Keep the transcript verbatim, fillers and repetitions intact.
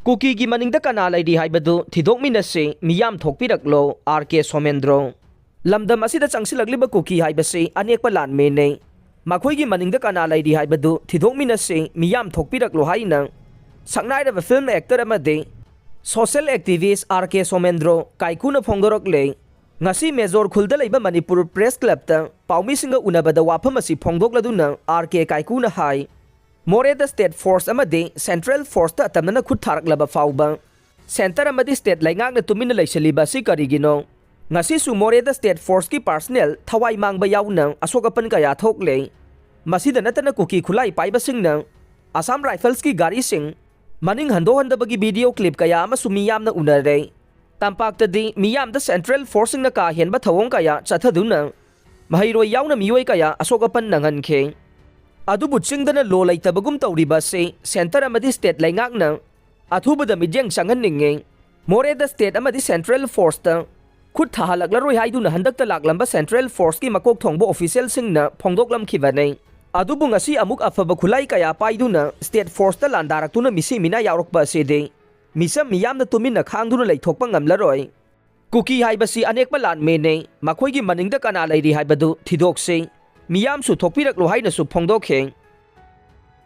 ꯀꯨꯀꯤꯒꯤ ꯃꯅꯤꯡꯗ ꯀꯅꯥ ꯂꯩꯔꯤ ꯍꯥꯏꯕꯗꯨ ꯊꯤꯗꯣꯛꯃꯤꯟꯅꯁꯤ, ꯃꯤꯌꯥꯝ ꯊꯣꯛꯄꯤꯔꯛꯂꯣ, ꯑꯥꯔ ꯀꯦ ꯁꯣꯃꯦꯟꯗ꯭ꯔꯣ꯫ ꯂꯝꯗꯝ ꯑꯁꯤꯗ ꯆꯪꯁꯤꯜꯂꯛꯂꯤꯕ ꯀꯨꯀꯤ ꯍꯥꯏꯕꯁꯤ ꯑꯅꯦꯛꯄ ꯂꯥꯟꯃꯤꯅꯤ꯫ ꯃꯈꯣꯏꯒꯤ ꯃꯅꯤꯡꯗ ꯀꯅꯥ ꯂꯩꯔꯤ ꯍꯥꯏꯕꯗꯨ ꯊꯤꯗꯣꯛꯃꯤꯟꯅꯁꯤ, ꯃꯤꯌꯥꯝ ꯊꯣꯛꯄꯤꯔꯛꯂꯣ ꯍꯥꯏꯅ ꯁꯛꯅꯥꯏꯔꯕ ꯐꯤꯜꯝ ꯑꯦꯛꯇꯔ ꯑꯃꯗꯤ ꯁꯣꯁꯤꯌꯦꯜ ꯑꯦꯛꯇꯤꯚꯤꯁ ꯑꯥꯔ ꯀꯦ ꯁꯣꯃꯦꯟꯗ꯭ꯔꯣ ꯀꯥꯏꯀꯨꯅ ꯐꯣꯡꯗꯣꯔꯛꯂꯦ꯫ ꯉꯁꯤ ꯃꯦꯖꯣꯔ ꯈꯨꯜꯗ ꯂꯩꯕ ꯃꯅꯤꯄꯨꯔ ꯄ꯭ꯔꯦꯁ ꯀ꯭ꯂꯕꯇ ꯄꯥꯎꯃꯤꯁꯤꯡꯒ ꯎꯅꯕꯗ ꯋꯥꯐꯝ ꯑꯁꯤ ꯐꯣꯡꯗꯣꯛꯂꯗꯨꯅ ꯑꯥꯔ ꯀꯦ ꯀꯥꯏꯀꯨꯅ ꯍꯥꯏ, ꯃꯣꯔꯦꯗ ꯁ꯭ꯇꯦꯠ ꯐꯣꯔꯁ ꯑꯃꯗꯤ ꯁꯦꯟꯇ꯭ꯔꯦꯜ ꯐꯣꯔꯁꯇ ꯑꯇꯝꯅꯅ ꯈꯨꯠ ꯊꯥꯔꯛꯂꯕ ꯐꯥꯎꯕ ꯁꯦꯟꯇꯔ ꯑꯃꯗꯤ ꯁ꯭ꯇꯦꯠ ꯂꯩꯉꯥꯛꯅ ꯇꯨꯃꯤꯟꯅ ꯂꯩꯁꯤꯜꯂꯤꯕ ꯑꯁꯤ ꯀꯔꯤꯒꯤꯅꯣ? ꯉꯁꯤꯁꯨ ꯃꯣꯔꯦꯗ ꯁ꯭ꯇꯦꯠ ꯐꯣꯔꯁꯀꯤ ꯄꯥꯔꯁꯅꯦꯜ ꯊꯋꯥꯏ ꯃꯥꯡꯕ ꯌꯥꯎꯅ ꯑꯁꯣꯛ ꯑꯄꯟ ꯀꯌꯥ ꯊꯣꯛꯂꯦ꯫ ꯃꯁꯤꯗ ꯅꯠꯇꯅ ꯀꯨꯀꯤ ꯈꯨꯠꯂꯥꯏ ꯄꯥꯏꯕꯁꯤꯡꯅ ꯑꯁꯥꯝ ꯔꯥꯏꯐꯜꯁꯀꯤ ꯒꯥꯔꯤꯁꯤꯡ ꯃꯅꯤꯡ ꯍꯟꯗꯣꯛꯍꯟꯗꯕꯒꯤ ꯚꯤꯗꯤꯑꯣ ꯀ꯭ꯂꯤꯞ ꯀꯌꯥ ꯑꯃꯁꯨ ꯃꯤꯌꯥꯝꯅ ꯎꯅꯔꯦ꯫ ꯇꯝꯄꯥꯛꯇꯗꯤ ꯃꯤꯌꯥꯝꯗ ꯁꯦꯟꯇ꯭ꯔꯦꯜ ꯐꯣꯔꯁꯁꯤꯡꯅ ꯀꯥ ꯍꯦꯟꯕ ꯊꯧꯑꯣꯡ ꯀꯌꯥ ꯆꯠꯊꯗꯨꯅ ꯃꯍꯩꯔꯣꯏ ꯌꯥꯎꯅ ꯃꯤꯑꯣꯏ ꯀꯌꯥ ꯑꯁꯣꯛ ꯑꯄꯟ ꯅꯪꯍꯟꯈꯤ꯫ ꯑꯗꯨꯕꯨ ꯆꯤꯡꯗꯅ ꯂꯣ ꯂꯩꯇꯕꯒꯨꯝ ꯇꯧꯔꯤꯕ ꯑꯁꯤ ꯁꯦꯟꯇꯔ ꯑꯃꯗꯤ ꯁ꯭ꯇꯦꯠ ꯂꯩꯉꯥꯛꯅ ꯑꯊꯨꯕꯗ ꯃꯤꯠꯌꯦꯡ ꯆꯪꯍꯟꯅꯤꯡꯉꯤ꯫ ꯃꯣꯔꯦꯗ ꯁ꯭ꯇꯦꯠ ꯑꯃꯗꯤ ꯁꯦꯟꯇ꯭ꯔꯦꯜ ꯐꯣꯔꯁꯇ ꯈꯨꯠ ꯊꯥꯍꯜꯂꯛꯂꯔꯣꯏ ꯍꯥꯏꯗꯨꯅ ꯍꯟꯗꯛꯇ ꯂꯥꯛꯂꯝꯕ ꯁꯦꯟꯇ꯭ꯔꯦꯜ ꯐꯣꯔꯁꯀꯤ ꯃꯀꯣꯛ ꯊꯣꯡꯕ ꯑꯣꯐꯤꯁꯤꯌꯦꯜꯁꯤꯡꯅ ꯐꯣꯡꯗꯣꯛꯂꯝꯈꯤꯕꯅꯤ꯫ ꯑꯗꯨꯕꯨ ꯉꯁꯤ ꯑꯃꯨꯛ ꯑꯐꯕ ꯈꯨꯠꯂꯥꯏ ꯀꯌꯥ ꯄꯥꯏꯗꯨꯅ ꯁ꯭ꯇꯦꯠ ꯐꯣꯔꯁꯇ ꯂꯥꯟꯗꯥꯔꯛꯇꯨꯅ ꯃꯤꯁꯤ ꯃꯤꯅꯥ ꯌꯥꯎꯔꯛꯄ ꯑꯁꯤꯗꯤ ꯃꯤꯆꯝ ꯃꯤꯌꯥꯝꯅ ꯇꯨꯃꯤꯟꯅ ꯈꯥꯡꯗꯨꯅ ꯂꯩꯊꯣꯛꯄ ꯉꯝꯂꯔꯣꯏ꯫ ꯀꯨꯀꯤ ꯍꯥꯏꯕꯁꯤ ꯑꯅꯦꯛꯄ ꯂꯥꯟꯃꯤꯅꯤ, ꯃꯈꯣꯏꯒꯤ ꯃꯅꯤꯡꯗ ꯀꯅꯥ ꯂꯩꯔꯤ ꯍꯥꯏꯕꯗꯨ ꯊꯤꯗꯣꯛꯁꯤ, ꯃꯤꯌꯥꯝꯁꯨ ꯊꯣꯛꯄꯤꯔꯛꯂꯣ ꯍꯥꯏꯅꯁꯨ ꯐꯣꯡꯗꯣꯛꯈꯤ꯫